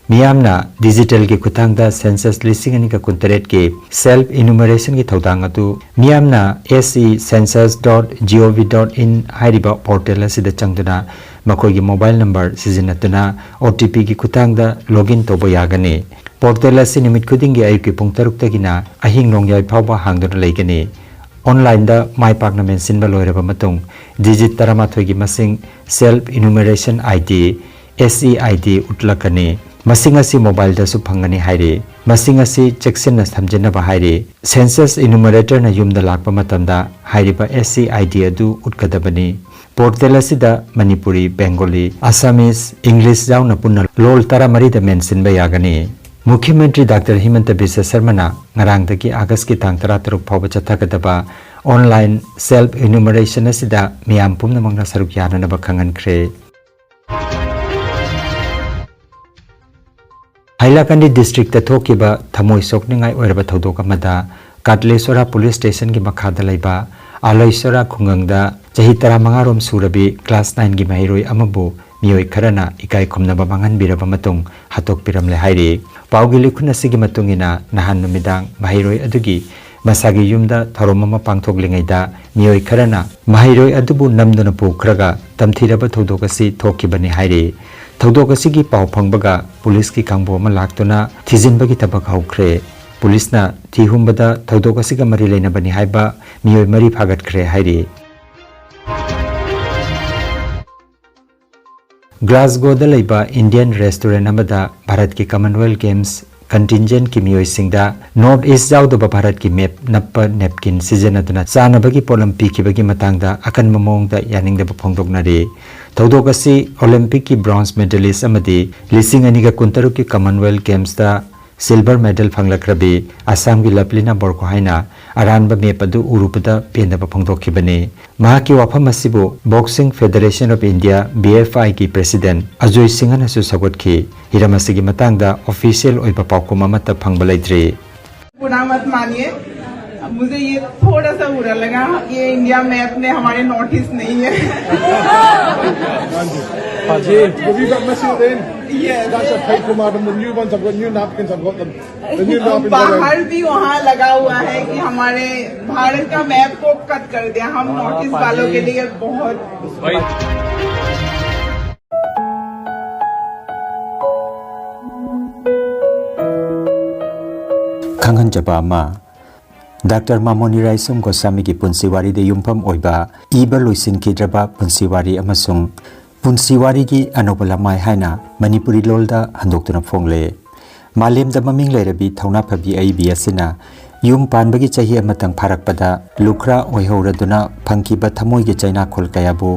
ꯃꯤꯌꯥꯝꯅ digitalꯒꯤ ꯈꯨꯠꯊꯥꯡꯗ census ꯂꯤꯁꯤꯡ ꯑꯅꯤꯒ ꯀꯨꯟꯇꯔꯦꯠꯀꯤ self enumerationꯒꯤ ꯊꯧꯗꯥꯡ ꯑꯗꯨ ꯃꯤꯌꯥꯝꯅ S E census dot gov dot in ꯍꯥꯏꯔꯤꯕ portal ꯑꯁꯤꯗ ꯆꯪꯗꯨꯅ ꯃꯈꯣꯏꯒꯤ mobile number ꯁꯤꯖꯤꯟꯅꯗꯨꯅ OTPꯒꯤ ꯈꯨꯠꯊꯥꯡꯗ login ꯇꯧꯕ ꯌꯥꯒꯅꯤ꯫ Portal ꯑꯁꯤ ꯅꯨꯃꯤꯠ ꯈꯨꯗꯤꯡꯒꯤ ꯑꯌꯨꯛꯀꯤ ꯄꯨꯡ ꯇꯔꯨꯛꯇꯒꯤꯅ ꯑꯍꯤꯡ ꯅꯣꯡꯌꯥꯏ ꯐꯥꯎꯕ ꯍꯥꯡꯗꯨꯅ ꯂꯩꯒꯅꯤ꯫ Onlineꯗ ꯃꯥꯏ ꯄꯥꯛꯅ ꯃꯦꯟꯁꯤꯟꯕ ꯂꯣꯏꯔꯕ ꯃꯇꯨꯡ, digit ꯇꯔꯥꯃꯥꯊꯣꯏꯒꯤ ꯃꯁꯤꯡ self enumeration ID, S E ID ꯎꯠꯂꯛꯀꯅꯤ꯫ ꯃꯁꯤꯡ ꯑꯁꯤ mobileꯗꯁꯨ ꯐꯪꯒꯅꯤ ꯍꯥꯏꯔꯤ꯫ ꯃꯁꯤꯡ ꯑꯁꯤ ꯆꯦꯛꯁꯤꯟꯅ ꯊꯝꯖꯤꯟꯅꯕ ꯍꯥꯏꯔꯤ꯫ Census enumeratorꯅ ꯌꯨꯝꯗ ꯂꯥꯛꯄ ꯃꯇꯝꯗ ꯍꯥꯏꯔꯤꯕ S E ID ꯑꯗꯨ ꯎꯠꯀꯗꯕꯅꯤ꯫ Portal ꯑꯁꯤꯗ ꯃꯅꯤꯄꯨꯔꯤ, Bengali, Assamese, English ꯌꯥꯎꯅ ꯄꯨꯟꯅ ꯂꯣꯜ ꯇꯔꯥꯃꯔꯤꯗ ꯃꯦꯟꯁꯤꯟꯕ ꯌꯥꯒꯅꯤ꯫ ꯃꯨꯈ꯭ꯌ ꯃꯟꯇ꯭ꯔꯤ ꯗꯥꯛꯇꯔ ꯍꯤꯃꯟꯇ ꯕꯤꯁ꯭ꯋ ꯁꯔꯃꯅ ꯉꯔꯥꯡꯗꯒꯤ ꯑꯥꯒꯁꯀꯤ ꯇꯥꯡ ꯇꯔꯥꯇꯔꯨꯛ ꯐꯥꯎꯕ ꯆꯠꯊꯒꯗꯕ online self enumeration ꯑꯁꯤꯗ ꯃꯤꯌꯥꯝ ꯄꯨꯝꯅꯃꯛꯅ ꯁꯔꯨꯛ ꯌꯥꯅꯅꯕ ꯈꯪꯍꯟꯈ꯭ꯔꯦ꯫ ꯍꯥꯏꯂꯥꯀꯟꯗꯤ ꯗꯤꯁꯇ꯭ꯔꯤꯛꯇ ꯊꯣꯛꯈꯤꯕ ꯊꯃꯣꯏ ꯁꯣꯛꯅꯤꯡꯉꯥꯏ ꯑꯣꯏꯔꯕ ꯊꯧꯗꯣꯛ ꯑꯃꯗ ꯀꯥꯠꯂꯦꯁꯣꯔꯥ ꯄꯨꯂꯤꯁ ꯁ꯭ꯇꯦꯁꯟꯒꯤ ꯃꯈꯥꯗ ꯂꯩꯕ ꯑꯥꯂꯩꯁꯣꯔꯥ ꯈꯨꯡꯒꯪꯗ ꯆꯍꯤ ꯇꯔꯥꯃꯉꯥ ꯔꯣꯝ ꯁꯨꯔꯕꯤ ꯀ꯭ꯂꯥꯁ ꯅꯥꯏꯟꯒꯤ ꯃꯍꯩꯔꯣꯏ ꯑꯃꯕꯨ ꯃꯤꯑꯣꯏ ꯈꯔꯅ ꯏꯀꯥꯏ ꯈꯨꯝꯅꯕ ꯃꯥꯡꯍꯟꯕꯤꯔꯕ ꯃꯇꯨꯡ ꯍꯥꯠꯇꯣꯛꯄꯤꯔꯝꯂꯦ ꯍꯥꯏꯔꯤ꯫ ꯄꯥꯎꯒꯤ ꯂꯤꯈꯨꯟ ꯑꯁꯤꯒꯤ ꯃꯇꯨꯡ ꯏꯟꯅ, ꯅꯍꯥꯟ ꯅꯨꯃꯤꯗꯥꯡ ꯃꯍꯩꯔꯣꯏ ꯑꯗꯨꯒꯤ ꯃꯁꯥꯒꯤ ꯌꯨꯝꯗ ꯊꯧꯔꯝ ꯑꯃ ꯄꯥꯡꯊꯣꯛꯂꯤꯉꯩꯗ ꯃꯤꯑꯣꯏ ꯈꯔꯅ ꯃꯍꯩꯔꯣꯏ ꯑꯗꯨꯕꯨ ꯅꯝꯗꯨꯅ ꯄꯨꯈ꯭ꯔꯒ ꯇꯝꯊꯤꯔꯕ ꯊꯧꯗꯣꯛ ꯑꯁꯤ ꯊꯣꯛꯈꯤꯕꯅꯤ ꯍꯥꯏꯔꯤ꯫ ꯊꯧꯗꯣꯛ ꯑꯁꯤꯒꯤ ꯄꯥꯎ ꯐꯪꯕꯒ ꯄꯨꯂꯤꯁꯀꯤ ꯀꯥꯡꯕꯨ ꯑꯃ ꯂꯥꯛꯇꯨꯅ ꯊꯤꯖꯤꯟꯕꯒꯤ ꯊꯕꯛ ꯍꯧꯈ꯭ꯔꯦ꯫ ꯄꯨꯂꯤꯁꯅ ꯊꯤ ꯍꯨꯝꯕꯗ ꯊꯧꯗꯣꯛ ꯑꯁꯤꯒ ꯃꯔꯤ ꯂꯩꯅꯕꯅꯤ ꯍꯥꯏꯕ ꯃꯤꯑꯣꯏ ꯃꯔꯤ ꯐꯥꯒꯠꯈ꯭ꯔꯦ ꯍꯥꯏꯔꯤ꯫ ꯒ꯭ꯂꯥꯁꯒꯣꯗ ꯂꯩꯕ ꯏꯟꯗꯤꯌꯟ ꯔꯦꯁꯇꯨꯔꯦꯟ ꯑꯃꯗ ꯚꯥꯔꯠꯀꯤ ꯀꯃꯟꯋꯦꯜꯊ ꯒꯦꯝꯁ ꯀꯟꯇꯤꯟꯖꯦꯟꯠꯀꯤ ꯃꯤꯑꯣꯏꯁꯤꯡꯗ ꯅꯣꯔꯠ ꯏꯁ ꯌꯥꯎꯗꯕ ꯚꯥꯔꯠꯀꯤ ꯃꯦꯞ ꯅꯞꯄ ꯅꯦꯞꯀꯤꯟ ꯁꯤꯖꯤꯟꯅꯗꯨꯅ ꯆꯥꯅꯕꯒꯤ ꯄꯣꯠꯂꯝ ꯄꯤꯈꯤꯕꯒꯤ ꯃꯇꯥꯡꯗ ꯑꯀꯟꯕ ꯃꯑꯣꯡꯗ ꯌꯥꯅꯤꯡꯗꯕ ꯐꯣꯡꯗꯣꯛꯅꯔꯤ꯫ ꯊꯧꯗꯣꯛ ꯑꯁꯤ ꯑꯣꯂꯤꯝꯄꯤꯛꯀꯤ ꯕ꯭ꯔꯣꯟꯖ ꯃꯦꯗꯥꯂꯤꯁ ꯑꯃꯗꯤ ꯂꯤꯁꯤꯡ ꯑꯅꯤꯒ ꯀꯨꯟꯇꯔꯨꯛꯀꯤ ꯀꯃꯟꯋꯦꯜꯊ ꯒꯦꯝꯁꯇ ꯁꯤꯜꯚꯔ ꯃꯦꯗꯜ ꯐꯪꯂꯛꯈ꯭ꯔꯕꯤ ꯑꯁꯥꯝꯒꯤ ꯂꯚꯂꯤꯅꯥ ꯕꯣꯔꯒꯣꯍꯥꯏꯅ ꯑꯔꯥꯟꯕ ꯃꯦꯞ ꯑꯗꯨ ꯎꯔꯨꯕꯗ ꯄꯦꯟꯗꯕ ꯐꯣꯡꯗꯣꯛꯈꯤꯕꯅꯤ꯫ ꯃꯍꯥꯛꯀꯤ ꯋꯥꯐꯝ ꯑꯁꯤꯕꯨ Boxing Federation of India, B F I, ꯒꯤ ꯄ꯭ꯔꯦꯁꯤꯗꯦꯟꯠ ꯑꯖꯣꯏ ꯁꯤꯡꯍꯅꯁꯨ ꯁꯧꯒꯠꯈꯤ꯫ ꯍꯤꯔꯝ ꯑꯁꯤꯒꯤ ꯃꯇꯥꯡꯗ ꯑꯣꯐꯤꯁꯤꯌꯦꯜ ꯑꯣꯏꯕ ꯄꯥꯎꯈꯨꯝ ꯑꯃꯠꯇ ꯐꯪꯕ ꯂꯩꯇ꯭ꯔꯤ꯫ बुरा मत मानिए, मुझे ये थोड़ा सा बुरा लगा। ये इंडिया मैप में हमारे नॉर्थ ईस्ट नहीं है। Have you got missing then? Yes. That's a paper, madam. The new ones I've got, new napkins, I've got them. The new napkins are बाहर भी वहाँ लगा हुआ है कि हमारे भारत का मैप को कट कर दिया। हम नॉर्थ ईस्ट वालों के लिए बहुत ꯈꯪꯍꯟꯖꯕ ꯑꯃ, ꯗꯥꯛꯇꯔ ꯃꯥꯃꯣꯅꯤ ꯔꯥꯏꯁꯣꯝ ꯒꯣꯁꯥꯃꯤꯒꯤ ꯄꯨꯟꯁꯤ ꯋꯥꯔꯤꯗ ꯌꯨꯝꯐꯝ ꯑꯣꯏꯕ ꯏꯕ ꯂꯣꯏꯁꯤꯟꯈꯤꯗ꯭ꯔꯕ ꯄꯨꯟꯁꯤ ꯋꯥꯔꯤ ꯑꯃꯁꯨꯡ ꯄꯨꯟꯁꯤ ꯋꯥꯔꯤꯒꯤ ꯑꯅꯧꯕ ꯂꯃꯥꯏ ꯍꯥꯏꯅ ꯃꯅꯤꯄꯨꯔꯤ ꯂꯣꯜꯗ ꯍꯟꯗꯣꯛꯇꯨꯅ ꯐꯣꯡꯂꯦ꯫ ꯃꯥꯂꯦꯝꯗ ꯃꯃꯤꯡ ꯂꯩꯔꯕꯤ ꯊꯧꯅꯥ ꯐꯕꯤ ꯑꯏꯕꯤ ꯑꯁꯤꯅ ꯌꯨꯝ ꯄꯥꯟꯕꯒꯤ ꯆꯍꯤ ꯑꯃꯇꯪ ꯐꯥꯔꯛꯄꯗ ꯂꯨꯈ꯭ꯔꯥ ꯑꯣꯏꯍꯧꯔꯗꯨꯅ ꯐꯪꯈꯤꯕ ꯊꯃꯣꯏꯒꯤ ꯆꯩꯅꯥꯈꯣꯜ ꯀꯌꯥꯕꯨ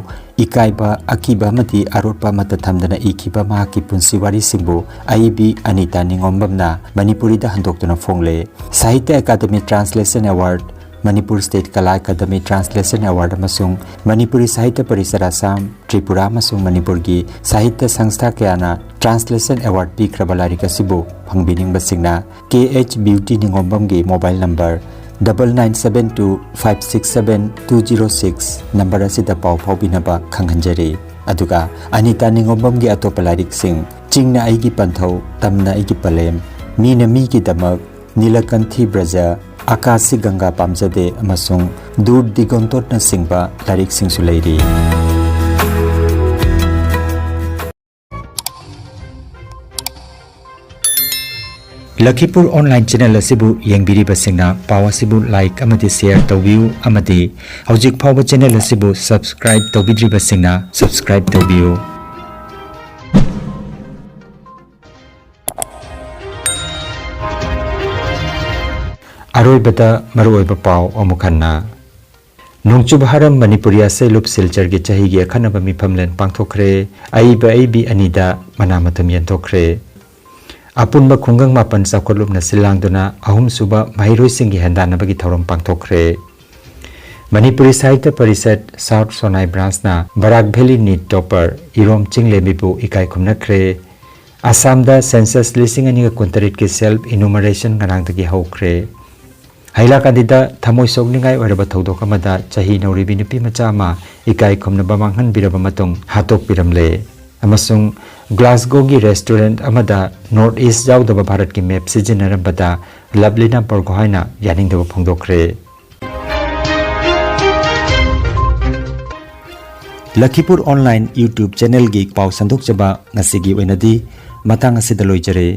ꯏꯀꯥꯏꯕ, ꯑꯀꯤꯕ ꯑꯃꯗꯤ ꯑꯔꯣꯠꯄ ꯑꯃꯠꯇ ꯊꯝꯗꯅ ꯏꯈꯤꯕ ꯃꯍꯥꯛꯀꯤ ꯄꯨꯟꯁꯤ ꯋꯥꯔꯤꯁꯤꯡꯕꯨ ꯑꯏꯕꯤ ꯑꯅꯤꯇꯥ ꯅꯤꯉꯣꯝꯕꯝꯅ ꯃꯅꯤꯄꯨꯔꯤꯗ ꯍꯟꯗꯣꯛꯇꯨꯅ ꯐꯣꯡꯂꯦ꯫ Sahitya Akademi translation award Manipur state Kala Akademi translation award ꯑꯃꯁꯨꯡ ꯃꯅꯤꯄꯨꯔꯤ ꯁꯥꯍꯤꯇ꯭ꯌ ꯄꯔꯤꯁꯠ ꯑꯁꯥꯝ, ꯇ꯭ꯔꯤꯄꯨꯔꯥ ꯑꯃꯁꯨꯡ ꯃꯅꯤꯄꯨꯔꯒꯤ ꯁꯥꯍꯤꯇ꯭ꯌ ꯁꯪꯁꯊꯥ ꯀꯌꯥꯅ ꯇ꯭ꯔꯥꯟꯁꯂꯦꯁꯟ ꯑꯦꯋꯥꯔꯗ ꯄꯤꯈ꯭ꯔꯕ ꯂꯥꯏꯔꯤꯛ ꯑꯁꯤꯕꯨ ꯐꯪꯕꯤꯅꯤꯡꯕꯁꯤꯡꯅ ꯀꯦ ꯑꯩꯆ ꯕ꯭ꯌꯨꯇꯤ ꯅꯤꯉꯣꯝꯕꯝꯒꯤ mobile number double nine seven two five six seven two zero six number ꯑꯁꯤꯗ ꯄꯥꯎ ꯐꯥꯎꯕꯤꯅꯕ ꯈꯪꯍꯟꯖꯔꯤ꯫ ꯑꯗꯨꯒ ꯑꯅꯤꯇꯥ ꯅꯤꯉꯣꯝꯕꯝꯒꯤ ꯑꯇꯣꯞꯄ ꯂꯥꯏꯔꯤꯛꯁꯤꯡ, ꯆꯤꯡꯅ ꯑꯩꯒꯤ ꯄꯟꯊꯧ, ꯇꯝꯅ ꯑꯩꯒꯤ ꯄꯂꯦꯝ, ꯃꯤꯅ ꯃꯤꯒꯤꯗꯃꯛ, ꯅꯤꯂꯀꯟꯊꯤ ꯕ꯭ꯔꯖ, ꯑꯀꯥꯁꯤ ꯒꯪꯒꯥ ꯄꯥꯝꯖꯗꯦ ꯑꯃꯁꯨꯡ ꯗꯨꯔ ꯗꯤꯒꯣꯟꯇꯣꯠꯅꯆꯤꯡꯕ ꯂꯥꯏꯔꯤꯛꯁꯤꯡꯁꯨ ꯂꯩꯔꯤ꯫ ꯂꯈꯤꯄꯨꯔ ꯑꯣꯟꯂꯥꯏꯟ ꯆꯦꯅꯦꯜ ꯑꯁꯤꯕꯨ ꯌꯦꯡꯕꯤꯔꯤꯕꯁꯤꯡꯅ ꯄꯥꯎ ꯑꯁꯤꯕꯨ ꯂꯥꯏꯛ ꯑꯃꯗꯤ ꯁꯦꯌꯔ ꯇꯧꯕꯤꯌꯨ, ꯑꯃꯗꯤ ꯍꯧꯖꯤꯛ ꯐꯥꯎꯕ ꯆꯦꯅꯦꯜ ꯑꯁꯤꯕꯨ ꯁꯕꯁꯀ꯭ꯔꯥꯏꯕ ꯇꯧꯕꯤꯗ꯭ꯔꯤꯕꯁꯤꯡꯅ ꯁꯕꯁꯀ꯭ꯔꯥꯏꯕ ꯇꯧꯕꯤꯌꯨ꯫ ꯑꯔꯣꯏꯕꯗ ꯃꯔꯨꯑꯣꯏꯕ ꯄꯥꯎ ꯑꯃꯨꯛ ꯍꯟꯅ꯫ ꯅꯣꯡꯆꯨꯞ ꯍꯥꯔꯝ ꯃꯅꯤꯄꯨꯔꯤ ꯑꯁꯩꯂꯨꯞ ꯁꯤꯜꯆꯔꯒꯤ ꯆꯍꯤꯒꯤ ꯑꯈꯟꯅꯕ ꯃꯤꯐꯝꯂꯦꯟ ꯄꯥꯡꯊꯣꯛꯈ꯭ꯔꯦ꯫ ꯑꯏꯕ ꯑꯏꯕꯤ ꯑꯅꯤꯗ ꯃꯅꯥ ꯃꯊꯨꯝ ꯌꯦꯟꯊꯣꯛꯈ꯭ꯔꯦ꯫ ꯑꯄꯨꯟꯕ ꯈꯨꯡꯒꯪ ꯃꯥꯄꯟ ꯆꯥꯎꯈꯠꯂꯨꯞꯅ ꯁꯤꯜ ꯂꯥꯡꯗꯨꯅ ꯑꯍꯨꯝꯁꯨꯕ ꯃꯍꯩꯔꯣꯏꯁꯤꯡꯒꯤ ꯍꯦꯟꯗꯥꯟꯅꯕꯒꯤ ꯊꯧꯔꯝ ꯄꯥꯡꯊꯣꯛꯈ꯭ꯔꯦ꯫ ꯃꯅꯤꯄꯨꯔꯤ ꯁꯥꯍꯤꯇ꯭ꯌ ꯄꯔꯤꯁꯠ ꯁꯥꯎꯠ ꯁꯣꯅꯥꯏ ꯕ꯭ꯔꯥꯟꯁꯅ ꯕꯔꯥꯛ ꯚꯦꯂꯤ ꯅꯤꯠ ꯇꯣꯄꯔ ꯏꯔꯣꯝ ꯆꯤꯡꯂꯦꯝꯕꯤꯕꯨ ꯏꯀꯥꯏ ꯈꯨꯝꯅꯈ꯭ꯔꯦ꯫ ꯑꯁꯥꯝꯗ ꯁꯦꯟꯁꯁ ꯂꯤꯁꯤꯡ ꯑꯅꯤꯒ ꯀꯨꯟꯇꯔꯦꯠꯀꯤ ꯁꯦꯜꯐ ꯏꯅꯨꯃꯔꯦꯁꯟ ꯉꯔꯥꯡꯗꯒꯤ ꯍꯧꯈ꯭ꯔꯦ꯫ ꯍꯩꯂꯥꯀꯥꯟꯗꯤꯗ ꯊꯃꯣꯏ ꯁꯣꯛꯅꯤꯡꯉꯥꯏ ꯑꯣꯏꯔꯕ ꯊꯧꯗꯣꯛ ꯑꯃꯗ ꯆꯍꯤ ꯅꯧꯔꯤꯕꯤ ꯅꯨꯄꯤ ꯃꯆꯥ ꯑꯃ ꯏꯀꯥꯏ ꯈꯨꯝꯅꯕ ꯃꯥꯡꯍꯟꯕꯤꯔꯕ ꯃꯇꯨꯡ ꯍꯥꯠꯇꯣꯛꯄꯤꯔꯝꯂꯦ꯫ ꯑꯃꯁꯨꯡ ꯒ꯭ꯂꯥꯁꯒꯣꯒꯤ ꯔꯦꯁꯇꯨꯔꯦꯟꯠ ꯑꯃꯗ ꯅꯣꯔꯠ ꯏꯁ ꯌꯥꯎꯗꯕ ꯚꯥꯔꯠꯀꯤ ꯃꯦꯞ ꯁꯤꯖꯤꯟꯅꯔꯝꯕꯗ ꯂꯚꯂꯤꯅꯥ ꯕꯣꯔꯒꯣꯍꯥꯏꯅ ꯌꯥꯅꯤꯡꯗꯕ ꯐꯣꯡꯗꯣꯛꯈ꯭ꯔꯦ꯫ ꯂꯈꯤꯄꯨꯔ ꯑꯣꯟꯂꯥꯏꯟ YouTube ꯆꯦꯅꯦꯜꯒꯤ ꯄꯥꯎ ꯁꯟꯗꯣꯛꯆꯕ ꯉꯁꯤꯒꯤ ꯑꯣꯏꯅꯗꯤ ꯃꯇꯥꯡ ꯑꯁꯤꯗ ꯂꯣꯏꯖꯔꯦ꯫